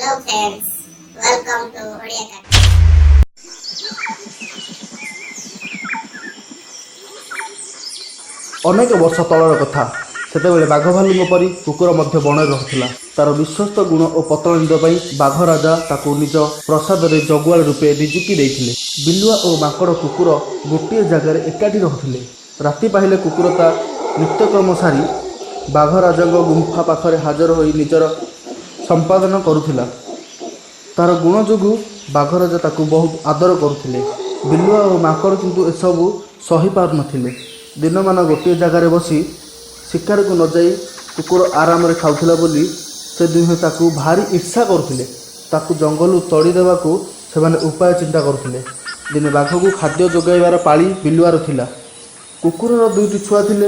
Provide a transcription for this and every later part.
Hello friends, welcome to Odia Cartoon. ଅନେକ ବର୍ଷ ତଳର କଥା। ସେତେବେଳେ ବାଘ ଭାଲୁଙ୍କ ପରି କୁକୁର ମଧ୍ୟ ବଣରେ ରହୁଥିଲା। ତାର ବିଶ୍ୱସ୍ତ ଗୁଣ ଓ ପତଳା ନିଦ ପାଇଁ ବାଘ ରାଜା ତାକୁ ନିଜ ପ୍ରାସାଦରେ ଜଗୁଆଳ ରୂପେ ନିଯୁକ୍ତି ଦେଇଥିଲେ। ବିଲୁଆ ଓ ମାଙ୍କଡ଼ କୁକୁର ଗୋଟିଏ ଜାଗାରେ ଏକାଠି ରହୁଥିଲେ। ରାତି ପାହିଲେ କୁକୁର ତା ନିତ୍ୟକର୍ମ ସାରି ବାଘ ରାଜାଙ୍କ ଗୁମ୍ଫା ପାଖରେ ହାଜର ହୋଇ ନିଜର ସମ୍ପାଦନ କରୁଥିଲା। ତାର ଗୁଣ ଯୋଗୁଁ ବାଘରାଜା ତାକୁ ବହୁତ ଆଦର କରୁଥିଲେ। ବିଲୁଆ ଓ ମାଙ୍କଡ଼ କିନ୍ତୁ ଏସବୁ ସହି ପାରୁନଥିଲେ। ଦିନମାନ ଗୋଟିଏ ଜାଗାରେ ବସି ଶିକାରକୁ ନଯାଇ କୁକୁର ଆରାମରେ ଖାଉଥିଲା ବୋଲି ସେ ଦୁହେଁ ତାକୁ ଭାରି ଈର୍ଷା କରୁଥିଲେ। ତାକୁ ଜଙ୍ଗଲରୁ ତଡ଼ି ଦେବାକୁ ସେମାନେ ଉପାୟ ଚିନ୍ତା କରୁଥିଲେ। ଦିନେ ବାଘକୁ ଖାଦ୍ୟ ଯୋଗାଇବାର ପାଳି ବିଲୁଆର ଥିଲା। କୁକୁରର ଦୁଇଟି ଛୁଆ ଥିଲେ।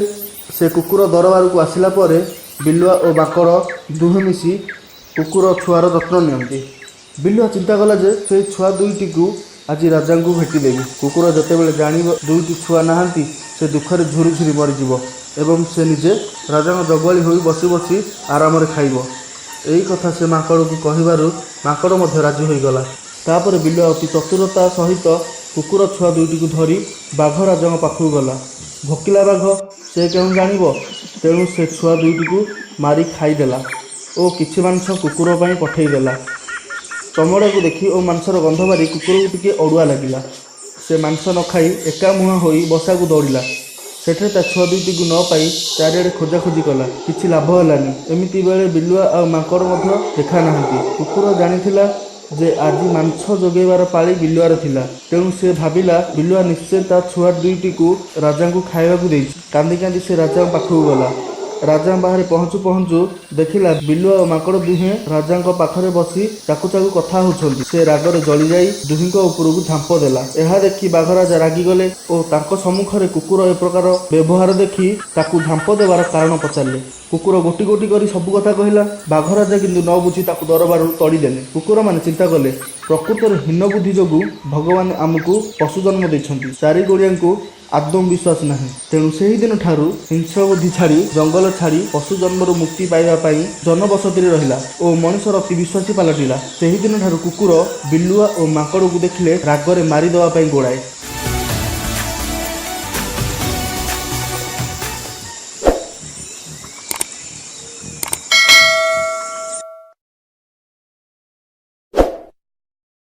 ସେ କୁକୁର ଦରବାରକୁ ଆସିଲା ପରେ ବିଲୁଆ ଓ ମାଙ୍କଡ଼ ଦୁହେଁ ମିଶି କୁକୁର ଛୁଆର ଯତ୍ନ ନିଅନ୍ତି। ବିଲୁଆ ଚିନ୍ତା କଲା ଯେ ସେଇ ଛୁଆ ଦୁଇଟିକୁ ଆଜି ରାଜାଙ୍କୁ ଭେଟିଦେବି। କୁକୁର ଯେତେବେଳେ ଜାଣିବ ଦୁଇଟି ଛୁଆ ନାହାନ୍ତି, ସେ ଦୁଃଖରେ ଝୁରି ଝୁରି ମରିଯିବ ଏବଂ ସେ ନିଜେ ରାଜାଙ୍କ ଜଗୁଆଳି ହୋଇ ବସି ବସି ଆରାମରେ ଖାଇବ। ଏଇ କଥା ସେ ମାଙ୍କଡ଼କୁ କହିବାରୁ ମାଙ୍କଡ଼ ମଧ୍ୟ ରାଜି ହୋଇଗଲା। ତାପରେ ବିଲୁଆ ଅତି ଚତୁରତା ସହିତ କୁକୁର ଛୁଆ ଦୁଇଟିକୁ ଧରି ବାଘ ରାଜାଙ୍କ ପାଖକୁ ଗଲା। ଭୋକିଲା ବାଘ, ସେ କେଉଁ ଜାଣିବ? ତେଣୁ ସେ ଛୁଆ ଦୁଇଟିକୁ ମାରି ଖାଇଦେଲା ଓ କିଛି ମାଂସ କୁକୁର ପାଇଁ ପଠେଇଦେଲା। ଚମଡ଼ାକୁ ଦେଖି ଓ ମାଂସର ଗନ୍ଧ ବାରି କୁକୁରକୁ ଟିକିଏ ଅଡ଼ୁଆ ଲାଗିଲା। ସେ ମାଂସ ନ ଖାଇ ଏକାମୁହାଁ ହୋଇ ବସାକୁ ଦୌଡ଼ିଲା। ସେଠାରେ ତା ଛୁଆ ଦୁଇଟିକୁ ନ ପାଇ ଚାରିଆଡ଼େ ଖୋଜାଖୋଜି କଲା। କିଛି ଲାଭ ହେଲାନି। ଏମିତି ବେଳେ ବିଲୁଆ ଆଉ ମାଙ୍କଡ଼ ମଧ୍ୟ ଦେଖା ନାହାନ୍ତି। କୁକୁର ଜାଣିଥିଲା ଯେ ଆଜି ମାଂସ ଯୋଗାଇବାର ପାଳି ବିଲୁଆର ଥିଲା। ତେଣୁ ସେ ଭାବିଲା, ବିଲୁଆ ନିଶ୍ଚୟ ତା ଛୁଆ ଦୁଇଟିକୁ ରାଜାଙ୍କୁ ଖାଇବାକୁ ଦେଇଛି। କାନ୍ଦି କାନ୍ଦି ସେ ରାଜାଙ୍କ ପାଖକୁ ଗଲା। ରାଜାଙ୍କ ବାହାରେ ପହଞ୍ଚୁ ପହଞ୍ଚୁ ଦେଖିଲା, ବିଲୁଆ ଓ ମାଙ୍କଡ଼ ଦୁହେଁ ରାଜାଙ୍କ ପାଖରେ ବସି ଚାକୁ ଚାକୁ କଥା ହେଉଛନ୍ତି। ସେ ରାଗରେ ଜଳିଯାଇ ଦୁହିଁଙ୍କ ଉପରକୁ ଝାମ୍ପ ଦେଲା। ଏହା ଦେଖି ବାଘରାଜା ରାଗିଗଲେ ଓ ତାଙ୍କ ସମ୍ମୁଖରେ କୁକୁର ଏ ପ୍ରକାର ବ୍ୟବହାର ଦେଖି ତାକୁ ଝାମ୍ପ ଦେବାର କାରଣ ପଚାରିଲେ। କୁକୁର ଗୋଟି ଗୋଟି କରି ସବୁ କଥା କହିଲା। ବାଘରାଜା କିନ୍ତୁ ନ ବୁଝି ତାକୁ ଦରବାରରୁ ତଡ଼ିଦେଲେ। କୁକୁରମାନେ ଚିନ୍ତା କଲେ, ପ୍ରକୃତରେ ହୀନ ବୁଦ୍ଧି ଯୋଗୁଁ ଭଗବାନ ଆମକୁ ପଶୁ ଜନ୍ମ ଦେଇଛନ୍ତି। ଚାରିଗୋଡ଼ିଆଙ୍କୁ ଆଦୌ ବିଶ୍ୱାସ ନାହିଁ। ତେଣୁ ସେହିଦିନ ଠାରୁ ହିଂସ୍ର ବୁଦ୍ଧି ଛାଡ଼ି, ଜଙ୍ଗଲ ଛାଡ଼ି, ପଶୁ ଜନ୍ମରୁ ମୁକ୍ତି ପାଇବା ପାଇଁ ଜନବସତିରେ ରହିଲା ଓ ମଣିଷର ଅତି ବିଶ୍ୱାସୀ ପାଲଟିଲା। ସେହିଦିନ ଠାରୁ କୁକୁର ବିଲୁଆ ଓ ମାଙ୍କଡ଼କୁ ଦେଖିଲେ ରାଗରେ ମାରିଦେବା ପାଇଁ ଗୋଡ଼ାଏ।